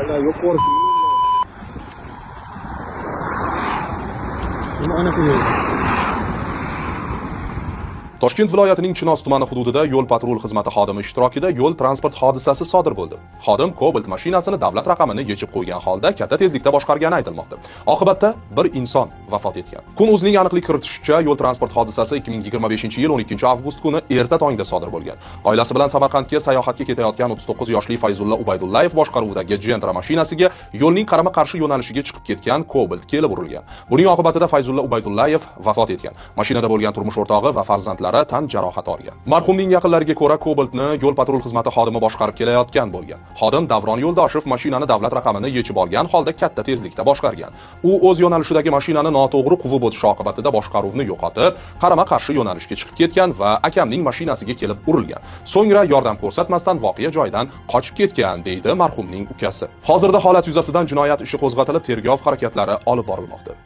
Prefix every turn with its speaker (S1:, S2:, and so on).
S1: Ular yo'q ko'rib. Nima anaqa yo'l?
S2: Toshkent viloyatining Chinoz tumani hududida yo'l patrul xizmati xodimi ishtirokida yo'l transport hodisasi sodir bo'ldi. Xodim Cobalt mashinasini davlat raqamini yechib qo'ygan holda katta tezlikda boshqargani aytilmoqda. Oqibatda bir inson vafot etgan. Kun.uzning aniqlik kiritishicha, yo'l transport hodisasi 2025-yil 12 avgust kuni erta tongda sodir bo'lgan. Oilasi bilan Samarqandga sayohatga ketayotgan 39 yoshli Fayzulla Ubaydullayev boshqaruvidagi Gentra mashinasiga yo'lning qarama-qarshi yo'nalishiga chiqib ketgan Cobalt kelib urilgan. Buning oqibatida Fayzulla Ubaydullayev vafot etgan. Mashinada bo'lgan turmush o'rtog'i va farzandlari tan jarohati olgan. Marhumning yaqinlariga ko'ra, Cobaltni yo'l patrul xizmati xodimi boshqarib kelayotgan bo'lgan. Xodim Davron Yo'ldoshev mashinani davlat raqamini yechib olgan holda katta tezlikda boshqargan. U o'z yo'nalishidagi mashinani noto'g'ri quvib o'tishi oqibatida boshqaruvni yo'qotib, qarama-qarshi yo'nalishga chiqib ketgan va akamning mashinasiga kelib urilgan. So'ngra yordam ko'rsatmasdan voqea joyidan qochib ketgan, deydi marhumning ukasi. Hozirda holat yuzasidan jinoyat ishi qo'zg'atilib, tergov harakatlari olib borilmoqda.